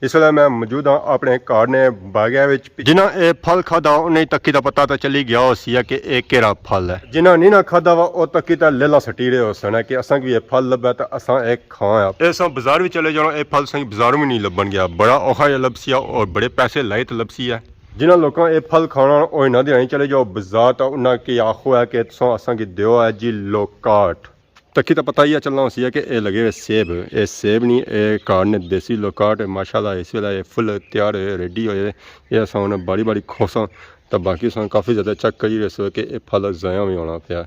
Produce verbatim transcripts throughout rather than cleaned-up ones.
اس ویلے میں موجود ہاں اپنے گھر نے باغے وچ۔ جنہاں اے پھل کھادا، انہیں تکی دا پتہ تاں چلی گیا ہوسی ہے کہ اے کیڑا پھل ہے۔ جنہاں نہیں نہ کھادا وا، او تکی تے لیلاں سٹی رہے ہوسن کہ اساں کی اے پھل لبھے تے اساں اے کھاں۔ اے اساں بازار وچ چلے جانا، اے پھل سائیں بازاروں بھی نہیں لبھن گیا، بڑا اوکھا جیا لبسی ہے اور بڑے پیسے لائے تے لبسی ہے۔ جنہاں لوکاں اے پھل کھانا، او انہاں دی رانی چلے جاؤ بازار، تے انہاں کی آخو ہے کہ تساں اساں کی دیو ہے جی لوکاٹ۔ تکی تے پتہ ہی ہے چلنا ہوسی ہے کہ اے لگے ہوئے سیب، اے سیب نہیں، اے گھر نے دیسی لوکاٹ، ماشاءاللہ اس ویلے اے فل تیار ہوئے، ریڈی ہوئے، اے اساں ہن باری باری کھوساں، تے باقی اساں کافی زیادہ چیک کری رہے سو کہ اے پھل ضائع وی ہونا پیا۔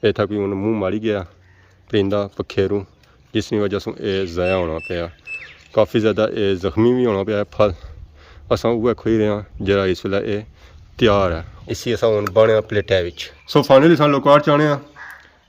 اے تھا کوئی ہن منہ ماری گیا، پرندہ، پکھیروں، جس نی وجہ سوں اے ضائع ہونا پیا۔ کافی زیادہ اے زخمی وی ہونا پیا اے پھل۔ اساں اوہے کھوئی رہے ہاں جیڑا اس ویلے اے تیار ہے۔ اسی اساں ہن بانے آں پلیٹے وچ۔ سو فائنلی اساں لوکاٹ چانے آں۔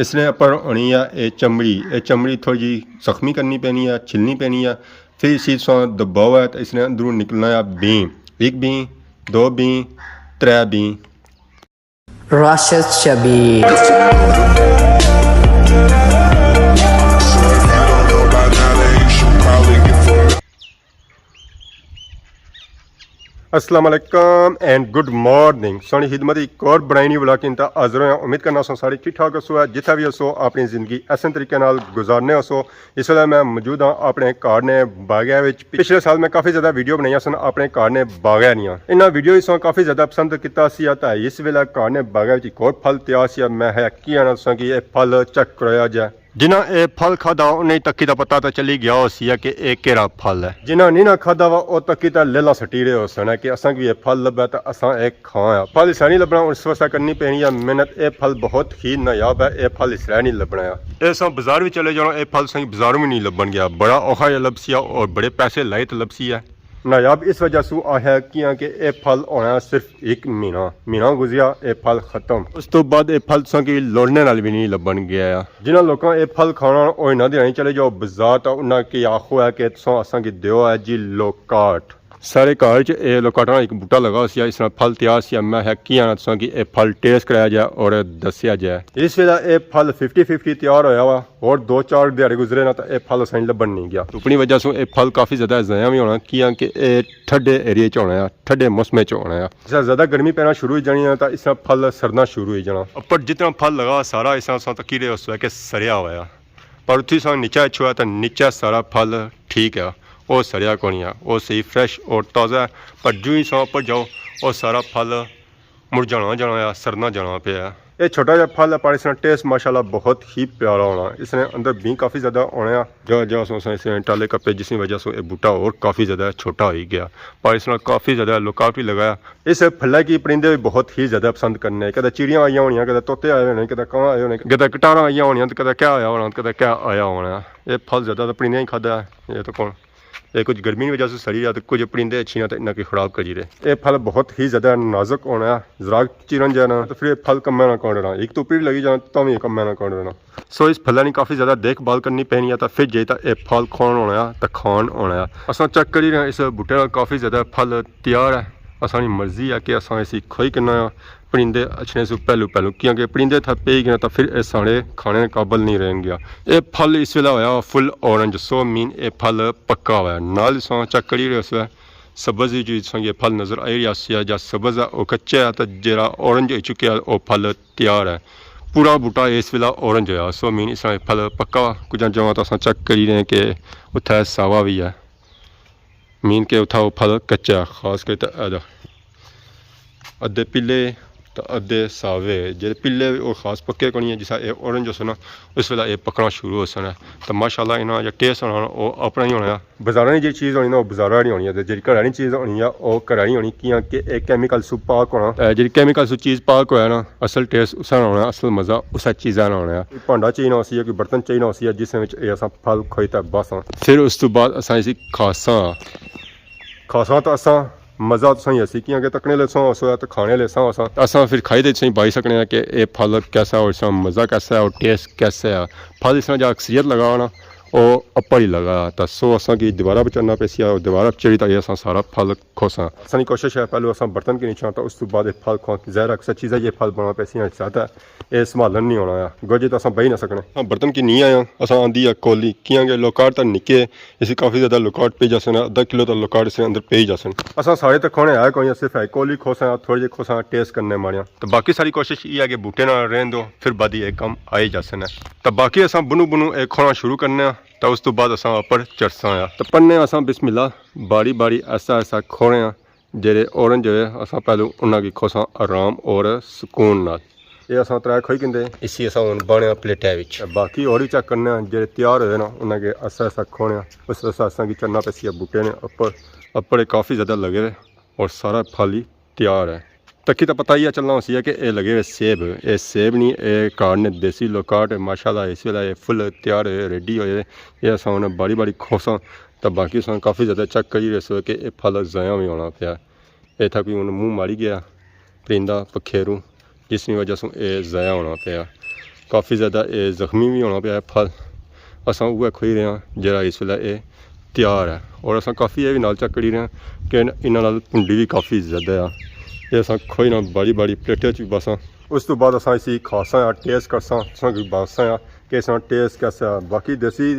اس نے اپر ہونی ہے اے چمڑی، اے چمڑی تھوڑی جی زخمی کرنی پینی ہے، چھلنی پینی ہے۔ پھر اسی تساں دباؤ ہے تے اس نے اندروں نکلنا ہے بین، ہک بین، دو بین، ترے بین۔ راشد شبیر۔ السلام علیکم اینڈ گڈ مارننگ۔ سانی خدمت ایک اور بڑائی نی ولاگ کن تا حاضر ہویا۔ امید کرنا سو سارے ٹھیک ٹھاک ہسو ہے، جتھا بھی ہسو اپنی زندگی احسن طریقے نال گزارنے ہسو۔ اس ویلے میں موجود ہاں اپنے گھر نے باغے وچ۔ پچھلے سال میں کافی زیادہ ویڈیو بنائیاں سن اپنے گھر نے باغے نیاں۔ انہاں ویڈیو اس کافی زیادہ پسند کیتا سی، تا اس ویلے گھر نے باغے وچ ایک اور پھل تیار سی۔ میں ہے کی آنا تساں کی اے پھل چیک کرایا جائے۔ جنہاں اے پھل کھادا، انہیں تکی دا پتہ تاں چلی گیا ہوسی ہے کہ اے کیڑا پھل ہے۔ جنہاں نہیں نہ کھادا وا، او تکی تے لیلاں سٹی رہے ہوسن کہ اساں کی اے پھل لبھے تے اساں اے کھاں۔ پھل اس طرح نہیں لبھنا، اس واسطے کرنی پینی ہے محنت۔ اے پھل بہت ہی نایاب ہے، اے پھل اس طرح نہیں لبھنا ہے۔ اے اساں بازار وچ چلے جانا، اے پھل سائیں بازاروں بھی نہیں لبھن گیا، بڑا اوکھا جیا لبسی ہے اور بڑے پیسے لائے تے لبسی ہے۔ نایاب اس وجہ سوں آخیا کیاں کہ اے پھل ہونا صرف ایک مہینہ، مہینہ گزریا، اے پھل ختم۔ اس تو بعد اے پھل تساں کی لوڑنے نال بھی نہیں لبھن گیا۔ جنہاں لوکاں اے پھل کھانا، او انہاں دی رانی چلے جاؤ بازار، تے انہاں کی آخو ہے کہ تساں اساں کی دیو ہے جی لوکاٹ۔ سارے گھر چ اے لوکاٹاں نا ایک بوٹا لگا ہوسی، اس نال پھل تیار سی۔ میں ہے کی آنا تساں کی اے پھل ٹیسٹ کرایا جائے اور دسیا جائے۔ اس ویلے اے پھل ففٹی ففٹی تیار ہویا وا۔ اور دو چار دیہاڑے گزرے نا، تاں اے پھل اساں کی لبھن نہیں گیا۔ دھوپ نی وجہ سوں اے پھل کافی زیادہ ضائع وی ہونا، کیاں کہ اے ٹھڈے ایریے چ ہونا ہے، ٹھڈے موسمے چ ہونا ہے۔ جس طرح زیادہ گرمی پینا شروع ہوئی جانی ہے، تاں اس طرح پھل سڑنا شروع ہوئی جانا۔ اپر جتنا پھل لگا، سارا اس طرح اساں تکی رہے اس وقت کہ سڑیا ہوا ہے۔ پر اتھی ساں نیچے اچھو ہے، تاں نیچے سارا پھل ٹھیک ہے، او سڑیا کونی ہے، او صحیح فریش اور تازہ ہے۔ پر جو ہی ساں اپر جاؤ، او سارا پھل مڑ جانا جانا ہے، سڑنا جانا پیا ہے۔ اے چھوٹا جہا پھل ہے، پر اس نا ٹیسٹ ماشاءاللہ بہت ہی پیارا ہونا۔ اس نے اندر بین کافی زیادہ ہونے آ۔ جا جا سو اساں اس نے ٹالے کپے، جس نی وجہ سوں اے بوٹا اور کافی زیادہ چھوٹا ہوئی گیا، پر اس نا کافی زیادہ لوکاٹ وی لگایا۔ اس پھلے کی پرندے وی بہت ہی زیادہ پسند کرنے۔ کدے چڑیاں آئیاں ہونیاں، کدے طوطے آئے ہونے، کدے کاں آئے ہونے، کدے کٹاراں آئیاں ہونیاں، تے کدے کیا آیا ہونا، کدے کیا آیا ہونا۔ اے پھل زیادہ تاں پرندیاں ہی کھادا ہے، اے تاں کون اے کچھ گرمی نی وجہ سے سڑی رہیا، تے کچھ پرندے اچھی نا تے انہاں کی خراب کری رہے۔ اے پھل بہت ہی زیادہ نازک ہونا ہے، ذرا چرن جانا تے پھر اے پھل کمے نہ کون رہنا، ایک دھوپی وی لگی جانا تاں وی اے کمے نہ کون رہنا۔ سو اس پھلاں نی کافی زیادہ دیکھ بھال کرنی پینی ہے، تاں پھر جائی تاں اے پھل کھان ہونا ہے، تاں کھان ہونا ہے۔ اساں چیک کری رہے ہیں، اس بوٹے نا کافی زیادہ پھل تیار ہے، اساں نی مرضی ہے کہ اساں اسی کھوئی کنا پرندے اچھنے سوں پہلو پہلو، کیاں کہ پرندے تھا پئی گئے تاں پھر اے ساڑے کھانے قابل نہیں رہن گیا۔ اے پھل اس ویلے ہویا فل اورنج، سو مین اے پھل پکا ہویا۔ نال ساں چیک کری رہے اس ویلے سبز وچ وی ساں یہ پھل نظر آئی رہیا سی، جا سبز ہے او کچا ہے، تے جیڑا اورنج ہوئی چکیا او پھل تیار ہے۔ پورا بوٹا اس ویلے اورنج ہویا، سو مین اس ویلے پھل پکا۔ کچھ جگہ تو اساں چیک کری رہے ہیں کہ اتھے ساوا وی ہے۔ مین کہ اتھا او پھل کچا ہے، خاص کر تے ادھے، ادھے پیلے تے ادھے ساوے۔ جیڑے پیلے او خاص پکے کونی ہے، جس اے اورنج ہوسن نا، اس ویلے اے پکنا شروع ہوسن۔ تے ماشاءاللہ انہاں جا ٹیسٹ ہونا او اپنا ہی ہونا۔ بازاراں نی جیڑی چیز ہونی نا، او بازاراں نی ہونی ہے، تے جیڑی گھراں نی چیز ہونی ہے، او گھراں نی ہونی، کیاں کہ اے کیمیکل سوں پاک ہونا۔ اے جیڑی کیمیکل سوں چیز پاک ہویا نا، اصل ٹیسٹ اسا نا ہونا، اصل مزہ اسا چیزا نا ہونا۔ کوئی بھانڈا چاہینا ہوسی یا کوئی برتن چاہینا ہوسی یا جس وچ اے اساں پھل کھوئی تے بس ہاں۔ پھر اس تو بعد اساں اسی کھاساں۔ کھاساں تاں اساں مزہ تساں ہی اسی، کیاں کہ تکنے لے ساں اسو تے کھانے لے ساں اساں۔ اساں پھر کھائی تے تساں بائی سکنے ہیں کہ اے پھل کیسا ہے اور اس نا مزہ کیسا ہے اور ٹیسٹ کیسا ہے۔ پھل اس نا جا اکثریت لگا ہونا، او اپر ہی لگا۔ تاں سو اساں کی دیوارا پر چڑھنا پیسی، اور دیوارا پر چڑھی تاں یہ اساں سارا پھل کھوساں۔ اساں نی کوشش ہے پہلو اساں برتن کی نیچاں، تاں اس تو بعد یہ پھل کھوساں۔ ظاہر ہے اکثر چیزاں یہ پھل بنا پیسی ہیں، زیادہ یہ سنبھالن نہیں ہونا ہے، گوجے تاں اساں بہی نہ سکنے۔ ہاں، برتن کی نہیں آیا، اساں آندی ہے کولی، کیاں کہ لوکاٹ تاں نکے، اسی کافی زیادہ لوکاٹ پی جاسن، ادھا کلو تاں لوکاٹ اس نے اندر پی جاسن۔ اساں سارے تاں کھونے آئے کوئی، صرف ہے کولی کھوساں، تھوڑے جے کھوساں ٹیسٹ کرنے ماڑیاں۔ تاں باقی ساری کوشش یہ ہے کہ بوٹے نال رہن دو، پھر بعد یہ کم آئی جاسن ہے۔ تاں باقی اساں بنو بنو اے کھونا شروع کرنے آں، تاں اس تو بعد اساں اپر چڑھساں آ۔ تاں پڑھنے اساں بسم اللہ، باری باری ایسا ایسا کھونے آں، جیڑے اورنج ہوئے اساں پہلو انہاں کی کھوساں آرام اور سکون نال۔ یہ اساں ترے کھوئی کندے، اسی اساں ہن بانے آں پلیٹے وچ۔ باقی اور وی چیک کرنے آں، جیڑے تیار ہوئے نا، انہاں کے اسا اسا کھونے آں۔ اس واسطے اساں کی چڑھنا پیسی ہے بوٹے نے اپر۔ اپر کافی زیادہ لگے ہوئے اور سارا پھل ہی تیار ہے۔ تکی تاں پتہ ہی ہے چلنا ہوسی ہے کہ اے لگے ہوئے سیب، اے سیب نہیں، اے کارڈ نے دیسی لوکاٹ، ماشاءاللہ اس ویلے اے فل تیار ہوئے، ریڈی ہوئے۔ اے اساں ہن باری باری کھوساں، تاں باقی اساں کافی زیادہ چیک کری رہے سو کہ اے پھل ضائع وی ہونا پیا۔ اتھا کوئی ہن منہ ماری گیا پرندہ پکھیرو، جس نی وجہ سوں اے ضائع ہونا پیا۔ کافی زیادہ اے زخمی وی ہونا پیا ہے پھل۔ اساں اوہے کھوئی رہے ہاں جیڑا اس ویلے اے تیار ہے، اور اساں کافی اے وی نال چیک کری رہے ہاں کہ انہاں نال بھنڈی وی کافی زیادہ ہے۔ اے اساں کھوئی نا باری باری پلیٹے چ وی باساں۔ اس تو بعد اساں اسی کھاساں آ، ٹیسٹ کرساں، تساں کی باساں آ کہ اساں ٹیسٹ کیسا ہے۔ باقی دیسی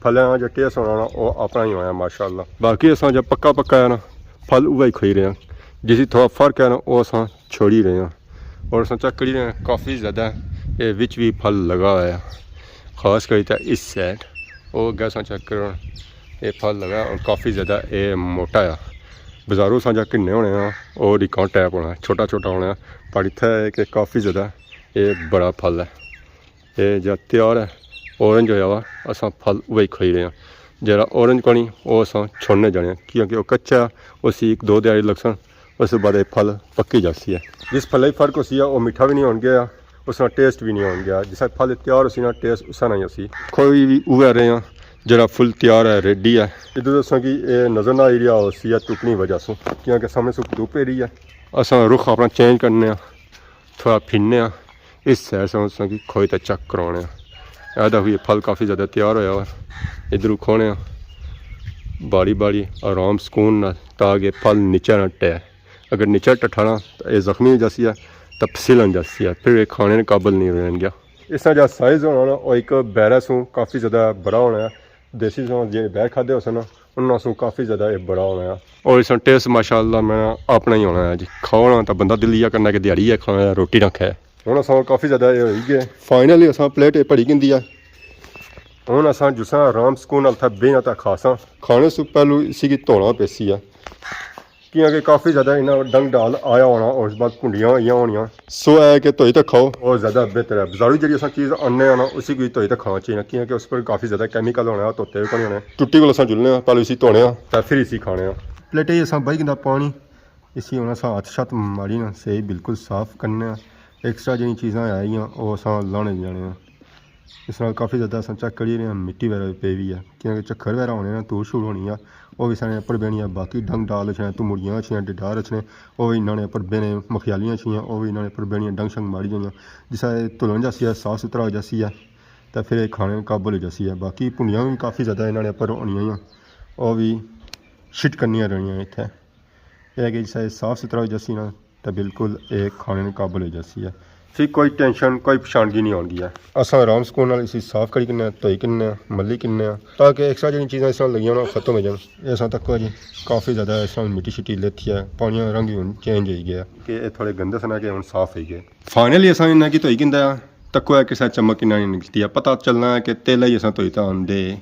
پھلاں نا جو ٹیسٹ ہونا نا، او اپنا ہی ہونا ماشاءاللہ۔ باقی اساں جو پکا پکا ہے نا، پھل اوہی کھائی رہے ہیں، جسی تھوڑا فرق ہے نا، او اساں چھوڑی رہے ہیں۔ اور اساں چیک کری رہے ہیں، کافی زیادہ اے وچ وی پھل لگا ہوا ہے، خاص کری تے اس سائیڈ۔ او اگے اساں چیک کرو، اے پھل لگا اور کافی زیادہ اے موٹا ہے۔ بازاروں اساں جا گھننے ہونے ہیں، او ریکاں ٹائپ ہونا ہے، چھوٹا چھوٹا ہونا ہے، پر اتھے ہے کہ کافی زیادہ اے بڑا پھل ہے۔ اے جیڑا تیار ہے، اورنج ہویا وا، اساں پھل اوہی کھائی رہے ہیں۔ جیڑا اورنج کونی، او اساں چھوڑنے جانے ہیں، کیونکہ او کچا ہے، اسی ایک دو دیہاڑی لگسن، اس بعد اے پھل پکی جاسی ہے۔ جس پھلے فرق ہوسی ہے، او میٹھا وی نہیں ہون گیا، اس نا ٹیسٹ وی نہیں ہون گیا۔ جس پھل تیار ہوسی نا، ٹیسٹ اس نا ہی ہوسی۔ کھوئی وی اوہے رہے ہیں، جیڑا فل تیار ہے، ریڈی ہے۔ ادھر دساں کہ اے نظر نہ آئی رہیا ہوسی ہے، تپنی وجہ سوں، کیونکہ سامنے سوں دھوپ پی رہی ہے۔ اساں رخ اپنا چینج کرنے ہیں۔ تھوڑا پھرنے آں، اس سائیڈ سے تساں کی کھوئی تے چیک کرانے آں۔ اے دیکھو، یہ پھل کافی زیادہ تیار ہویا ہوا۔ ادھروں کھونے آں، باری باری آرام سکون نال، تاکہ پھل نیچے نہ ٹے۔ اگر نیچے ٹٹھا نا تاں اے زخمی ہو جاسی ہے، تاں پھسلن جاسی ہے، پھر اے کھانے نے قابل نہیں رہن گیا۔ اس نا جیڑا سائز ہونا نا، او ایک بیرے سوں کافی زیادہ بڑا ہونا ہے۔ دیسی سوں جیڑے بیر کھادے ہوسن نا، انہاں سوں کافی زیادہ اے بڑا ہونا ہے۔ اور اس نا ٹیسٹ ماشاءاللہ میں اپنا ہی ہونا ہے جی۔ کھاؤ نا تاں بندہ دل ایہا کرنا کہ دیہاڑی اے کھانا، روٹی نہ کھائے۔ ہن اساں کافی زیادہ اے ہوئی گئے۔ فائنلی اساں پلیٹ اے بھری گھندی ہے۔ ہن اساں جساں آرام سکون نال اتھا بیہنا تاں کھاساں۔ کھانے سوں پہلو اسی کی دھونا پیسی ہے۔ کیاں کہ کافی زیادہ انہاں ڈنگ ڈال آیا ہونا، اور اس بعد بھنڈیاں ہوئیاں ہونیاں۔ سو اے کہ دھوئی تے کھاؤ، او زیادہ بہتر ہے۔ بازاروں جیڑی اساں چیز آننے آں نا، اسی کوئی دھوئی تے کھانا چاہیے، کیاں کہ اس پر کافی زیادہ کیمیکل ہونا ہے، دھوتے وی کونی ہونے۔ ٹٹی کول اساں جلنے آں، پہلے اسی دھونے آں، تے پھر اسی کھانے آں۔ پلیٹے اچ اساں بھائی گھندا پانی، اسی ہن اساں ہتھ شتھ ماری نا، صحیح بالکل صاف کرنے آں۔ ایکسٹرا جیڑیاں چیزاں آئیاں، او اساں لانے جانے آں۔ اس نال کافی زیادہ اساں چیک کری رہے ہیں، مٹی وغیرہ وی پئی ہوئی ہے، کیونکہ چکھر وغیرہ ہونے نا، دھوڑ شوڑ ہونی ہے، او وی سارے اپر بہنی ہے۔ باقی ڈنگ ڈال اچھنے، تموڑیاں اچھنیاں، ڈڈار اچھنے، او وی انہاں نے اپر بہنے، مکھیالیاں اچھنیاں، او وی انہاں نے اپر بہنیاں، ڈنگ شنگ ماری جانیاں۔ جس طرح اے دھلن جاسی ہے، صاف ستھرا ہو جاسی ہے، تے پھر اے کھانے قابل ہو جاسی ہے۔ باقی بھنڈیاں وی کافی زیادہ انہاں نے اپر ہونیاں، او وی شٹ کرنیاں رہنیاں اتھے۔ اے کہ جسے صاف ستھرا ہو جاسی نا، تے بالکل اے کھانے نے قابل ہو جاسی ہے۔ پھر کوئی ٹینشن، کوئی پریشانگی نہیں ہوندی ہے۔ اساں آرام سکون نال اسی صاف کری کنے، دھوئی کنے، ملی کنے، تاکہ ایکسٹرا جیڑیاں چیزاں اس نال لگیاں ہونا، ختم ہو جان۔ اے اساں تکو جی، کافی زیادہ اس نال مٹی شٹی لیتھی ہے، پانی نا رنگ ہی ہن چینج ہوئی گیا کہ اے تھوڑے گندے سن کہ ہن صاف ہوئی گئے۔ فائنلی اساں انہاں کی دھوئی کندا ہے، تکو ہے کسے چمک انہاں نی نکلتی ہے، پتہ چلنا ہے کہ تیلا ہی اساں دھوئی تے آندے۔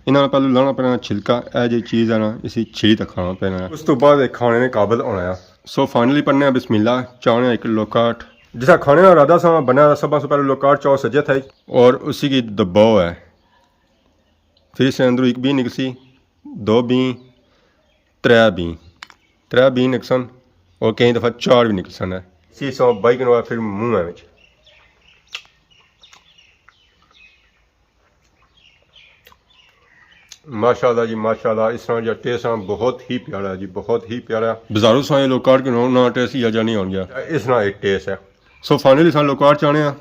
انہاں نا پہلو لانا پینا چھلکا، اے جی چیز ہے نا، اسی چھلی تے کھانا پینا ہے۔ اس تو بعد اے کھانے نے قابل ہونا ہے۔ سو فائنلی پڑھنے آں بسم اللہ، چاہنے آں ایک لوکاٹ۔ جسا کھانے نا ارادہ سا بنیا، سبھاں سو پہلے لوکاٹ چاؤ سجے تھے۔ اور اسی کی دباؤ ہے۔ پھر اس نے اندروں ایک بین نکلسی، دو بین، ترے بین۔ ترے بین نکلسن اور کئی دفعہ چار وی نکلسن ہے۔ اسی سو بائی کنوا پھر منہ ہے وچ۔ ماشاءاللہ جی، ماشاءاللہ، اس طرح جا ٹیسٹ آ بہت ہی پیارا ہے جی، بہت ہی پیارا۔ بازاروں ساں یہ لوکاٹ کنو نہ ٹیسٹ یا جا نہیں ہون گیا۔ اس طرح ایک ٹیسٹ ہے۔ سو فائنلی ساں لوکاٹ چاہنے آں،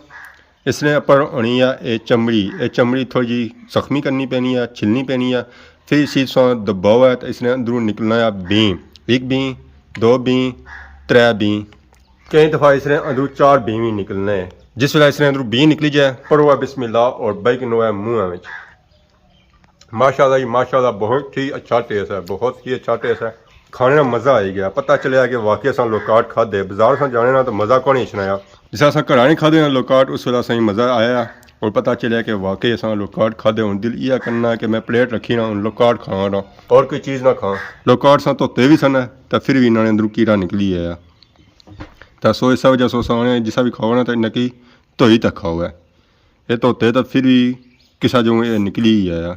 اس نے اپر ہونی ہے اے چمڑی۔ اے چمڑی تھوڑی جی زخمی کرنی پینی ہے، چھلنی پینی ہے۔ پھر اسی تساں دباؤ ہے تو اس نے اندروں نکلنا ہے بیں۔ ایک بیں، دو بیں، ترے بیں۔ کئی دفعہ اس نے اندروں چار بیں بھی نکلنے ہیں۔ جس ویلے اس نے اندروں بیں نکلی جائے، پڑھو ہے بسم اللہ اور بئی کنو ہے منہ وچ۔ ماشاءاللہ جی ماشاءاللہ، بہت ہی اچھا ٹیسٹ ہے، بہت ہی اچھا ٹیسٹ ہے۔ کھانے نا مزہ آئی گیا، پتہ چلیا کہ واقعی اساں لوکاٹ کھادے۔ بازار اساں جانے نا تو مزہ کونی اچھنا آ۔ جس اساں گھراں نہیں کھادے نا لوکاٹ، اس ویلے اساں مزہ آیا اور پتہ چلیا کہ واقعی اساں لوکاٹ کھادے۔ ہن دل یہ کرنا کہ میں پلیٹ رکھی نا، ہن لوکاٹ کھاواں نا، اور کوئی چیز نہ کھاں۔ لوکاٹ اساں دھوتے بھی سن، تے پھر بھی انہاں نے اندروں کیڑا نکلی آیا۔ تے سو اس وجہ سے اساں نے جسا بھی کھاؤ نا تے نکی دھوئی تے کھاؤ ہے۔ یہ دھوتے تے پھر بھی کسا جو یہ نکلی ہی آیا۔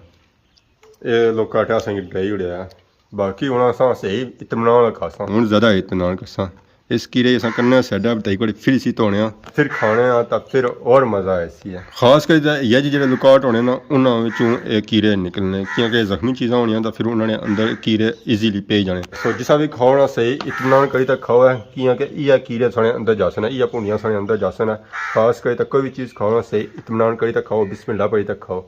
یہ لوکاٹ اساں کی ڈرائی اڑیا ہے۔ باقی ہن اساں صحیح اطمینان نال کھاساں۔ ہن زیادہ اطمینان کرساں۔ اس کیڑے اساں کرنے آں سائیڈا بتائی کوڑے، پھر اسی دھونے آں۔ پھر کھانے آں تاں پھر اور مزہ آسی ہے۔ خاص کر تے یہ جی جڑے لوکاٹ ہونے نا، انہاں وچوں اے کیڑے نکلنے، کیونکہ زخمی چیزاں ہونیاں تاں پھر انہاں نے اندر کیڑے ایزیلی پئی جانے۔ سو جسا بھی کھاؤ نا صحیح اطمینان کری تے کھاؤ ہے، کیونکہ ایہہ کیڑے ساڑے اندر جاسن ہے، ایہہ بھونڈیاں ساڑے اندر جاسن ہے۔ خاص کر تے کوئی بھی چیز کھاؤ نا صحیح اطمینان کری تے کھاؤ، بسم اللہ پڑھی تے کھاؤ۔